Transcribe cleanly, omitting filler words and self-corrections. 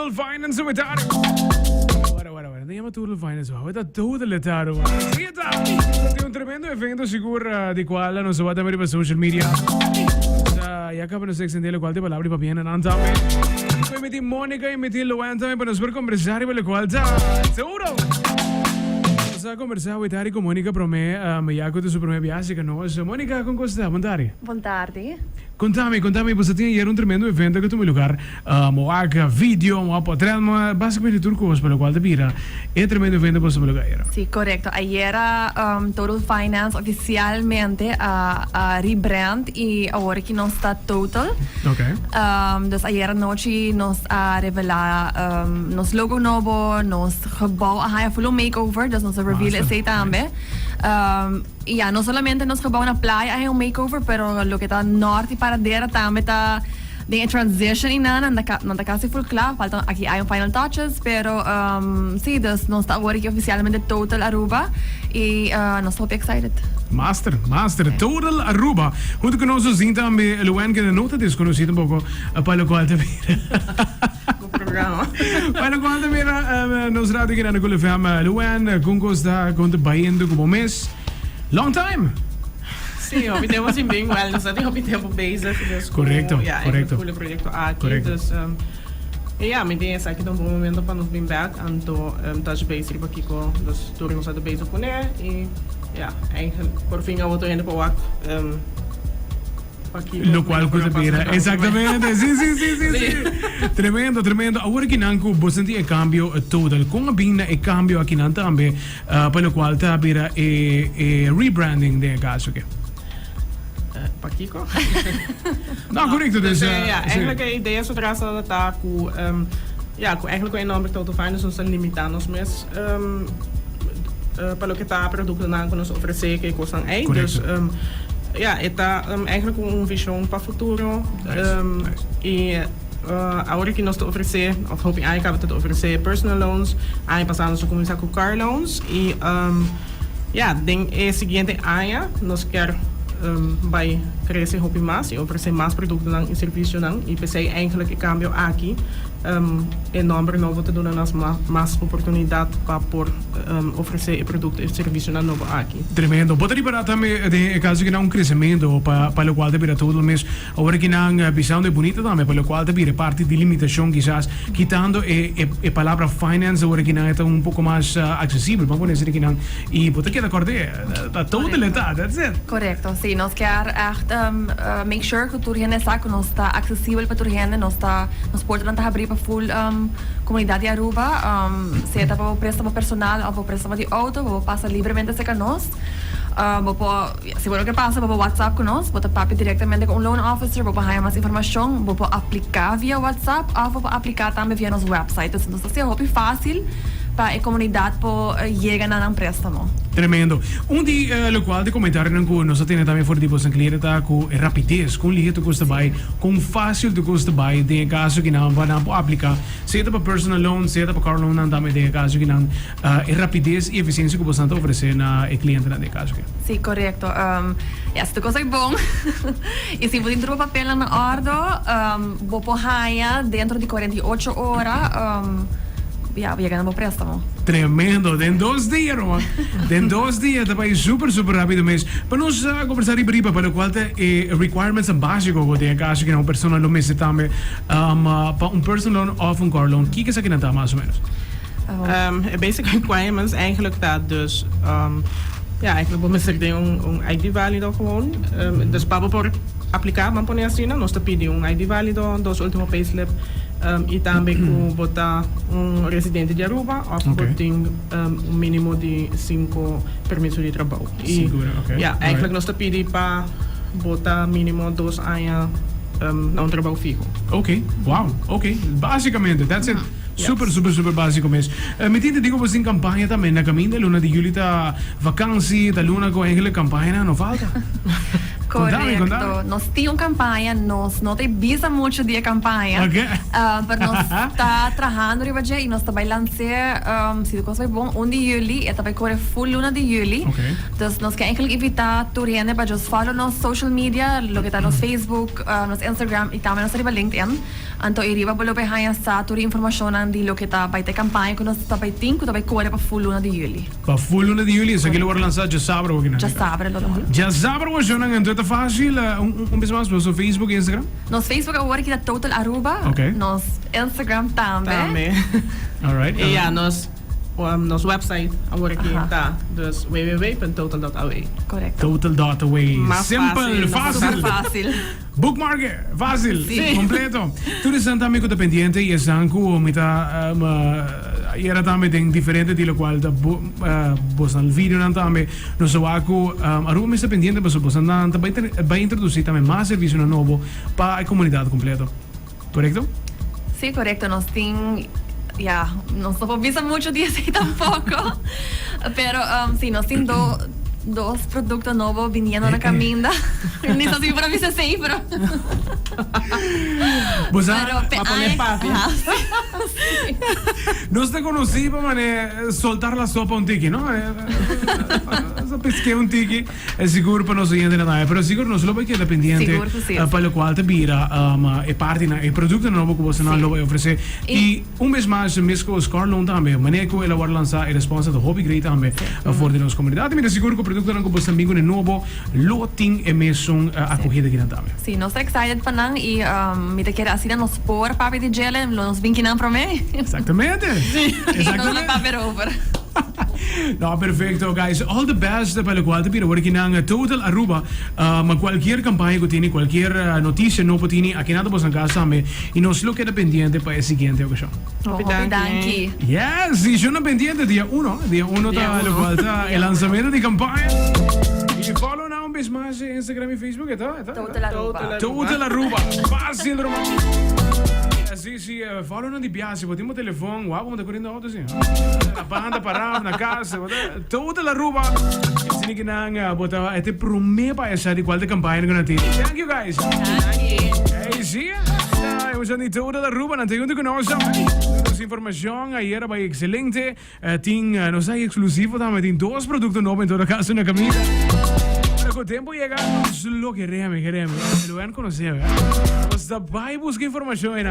Total Finance Wetaro. Wara, wara, wara. No yama Total Finance, wa. Ta Total Letaro. Sí, ta. Tin un tremendo evento sigur eh, di cual nos a tambe riba social media. Sa, ya caba nos extender lo cual te palabra y papia nan tambe. Koy meti Monica y meti Luan tambe pa nos por conversar riba lo cual ta. Seguro. Nos a conversa wetari con Monica prome, um, ya cu ta su prome viaje cu nos. Monica, con cosa ta? Bon tarde. Bon tarde. Contame, contame, boso tin ayer un tremendo evento cu tuma lugar. Mo wak video, mo wak portret, mo wak basicamente tur cos pa locual ta bira e tremendo evento boso tuma lugar ayera. Sí, corecto. Ayera Total Finance oficialmente a a rebrand y awor aki nos ta Total. Okay. Dus ayera nochi nos a revela nos logo nobo, nos gebouw a haya full un makeover, dus nos a reveal esey tambe. Y ya, no solamente nos gebouw na playa a haya un makeover, pero loke ta Noord y Paradera tambe ta den e transition y nan, nan ta nan ta casi full cla, falta aki hay un final touches, pero si, dus nos ta awor aki oficialmente Total Aruba y nos ta hopi excited. Master, master, Total Aruba. Hunto cu nos nos tin tambe Luann kende no ta desconoci tampoco pa locual ta bira. Bo programa. Pa locual ta bira nos radio aki na Cool FM. Luann, con cos ta, con ta bayendo cu bo mes? Long time! Sí, hopi tempo sin bin. Wel, nos ta tin hopi tempo bezig. Dus cu, Correcto, ja, correcto. cu e proyecto aki. Correcto. Dus, um, ja, mi tin esaki ta un bon momento pa nos bin bek. Anto, um, touch base riba kiko dus tur nos a ta bezig cune. Y, ja, eigenlijk por fin a otro hende por wak, um, Locual cu ta bira. Exactamente. Si, si, si, si, si. Tremendo, tremendo. Awor akinan cu bo sinti e cambio total. Con a bin na e cambio akinan tambe pa locual ta bira e e rebranding den e caso aki? Pakico? No, correcto. Dus, ja, eigenlijk e idea su tras ta cu, ja, cu eigenlijk cu e nomber Total Finance nos ta limita nos mes pa loke ta productonan cu nos ofrece cu e cosnan ey. Dus ja, e ta eigenlijk un vision pa futuro. Y awor ki nos ta ofrece, of hopi aña caba ta ofrece personal loans, aña pasa nos a cuminsa cu car loans y ja, den e siguiente aña nos kier bay crece hopi mas y ofrece mas productonan y servicionan y p'esey eigenlijk e cambio aki. E nomber nobo ta duna nos mas oportunidad pa por ofrece e producto y servicionan nobo aki. Tremendo. Bo ta ripara tambe den e caso kinan un crecemento pa pa locual ta bira todo lo mes. Awor kinan bisando e bunita tambe pa locual ta bira e parti di limitacion kisas kitando e e e palabra finance awor kinan e ta un poco mas accesibel ban pone esei kinan y bo ta keda cord'e ta total e ta that's it. Correcto, si nos kier echt make sure cu tur hende sa cu nos ta accesibel pa tur hende, nos ta nos portanan ta habri pa full comunidad di Aruba, sea ta pa bo prestamo personal of bo prestamo di auto, bo por pasa libremente cerca nos, bo por, si bo no ke pasa bo por WhatsApp cu nos, bo ta papia directamente cu un loan officer, bo por haya mas informacion, bo por aplica via WhatsApp of bo por aplica tambe via nos website, dus nos ta haci hopi facil pa e comunidad por yega na nan prestamo. Tremendo. Un di locual di comentarionan cu nos a tene tambe for di boso cliente ta cu e rapidez, con lihe tur cos ta bay, con facil tur cos ta bay den e caso ki nan pa nan por aplica, sea ta pa personal loan, sea ta pa car loan nan tambe den e caso ki nan e rapidez y eficiencia cu boso nan ta ofrece na e clientenan den e caso aki. Si, corecto. Ya, si tur cos bay bon y si bo tin tur bo papelnan na ordo, Bo por haña dentro di 48 ora, ya, bo yega na bo préstamo. Tremendo! Den dos dia, Roman. Den dos dia ta bai super, super rápido mes. Pa nos a kombersá riba riba pa lokual ta e requirements básiko ku den e kaso ku un persona lo mester tambe pa un personal loan òf un car loan. Kiko esakinan ta mas o ménos? E basic requirements eigenlijk ta dus, ya, eigenlijk bo mester den un ID válido gewoon. Dus pa bo por. Apliká, ban pone asina, nos ta pidi un ID válido, dos último payslip i tambe ku bo ta un residente di Aruba òf bo tin un mínimo di sinku permiso di trabou. I ya, eigenlijk nos ta pidi pa bo ta mínimo dos aña na un trabou fiho. Oké, wow, oké. Básikamente, that's it. Super, super, super básiko mes. Mi tin te digo bo sin kampaña tambe na kaminda. Luna di juli ta vakansi, ta luna ku eigenlijk kampañanan no falta. Contami, contami. Correcto. Nos tin un campaña, nos no ta bisa mucho di e campaña. Pero nos ta trahando riba dje y nos ta bay lansa, si tur cos bay bon, 1 di juli. E ta bay core full luna di juli. Dus nos ke eigenlijk invita tur hende pa just follow nos social media, loke ta nos Facebook, nos Instagram y tambe nos ta riba LinkedIn. Anto y riba bo lo bay haña sa tur e informacionnan di loke ta bay ta e campaña cu nos ta bay tin cu ta bay core pa full luna di juli. Pa full luna di juli, esaki lo worde lansa djasabra hopi nan. Djasabra lo worde. Djasabra washonnan, anto e ta facil, un bes mas, boso Facebook y Instagram? Nos Facebook awor aki ta Total Aruba, nos Instagram tambe. Tambe. Alright. Y ya nos nos website awor aki ta dus www.total.aw. Correcto. Total.aw. Mas Simple, facil. facil. Super facil. Bookmark e, facil, Sí. completo. Tur esnan tambe cu ta pendiente y esnan cu mi ta ayera tambe den diferente di locual ta bo bosnan videonan tambe nos a wak cu Aruba mester pendiente pasobra bosnan ta bay bay introduci tambe mas servicionan nobo pa e comunidad completo. Corecto? Sí, corecto. Nos tin, ya, nos no por bisa mucho di esey tampoco. Pero sí, nos tin do, dos producto nobo biniendo na caminda. Ni sa si mi por a bisa esey, pero. Bo sa, Pero pe Pa pone aña- papia. Ajá, sí. Nos ta conoci pa mane soltar la sopa un tiki, no? Sa pesque un tiki. E sigur pa nos oyentenan tambe, pero sigur nos lo bay keda pendiente Sigur ku si. pa lokual ta bira e partinan, e produktonan nobo ku bosonan lo bay ofresé. I un bes mas, meskos car loan tambe, manera ku el a wòrdu lansá e responsa ta hopi grei tambe for di nos komunidat. I mi ta sigur ku produktonan ku boso ta bin ku e nobo lo tin e mesun akogida kinan tambe. Si, nos ta excited pa nan i mi ta kere asina nos por papia di djele, lo nos bin kinan promé. Exactamente. I nos lo papia erover. No, perfecto guys. All the best pa locual ta bira ora ki nan Total Aruba. Ma cualkier campaña cu tini, cualkier noticia nobo tini, aki nan ta boso nan cas tambe. Y nos lo keda pendiente pa e siguiente ocasion. Hopi danki. Yes, y yo pendiente dia 1. Dia 1 ta locual ta e lanzamento di campaña. Y follow nan un bes mas Instagram y Facebook, eta? Eta? Total Aruba. Total Aruba. Fácil, ruman. Si, si, follow nan di biaha. Si bo tin bo telefon, wou bo ta koriendo auto si. Na banda pará of na casa, bo ta Total Aruba. Asina ki nan bo ta e te prome pa esa di cual ta campaña cu nan tin. Thank you guys. Hey, si. E usa di Total Aruba nan ta junto cu nos. Nos informacion ayer a bay excelente. Tin nos hay exclusivo tambe tin dos producto nobo en todo caso na caminda. Pero cu tempo yega nos lo kereme, kereme. Lo van conoce, ¿verdad? Nos ta bay busca informacion en.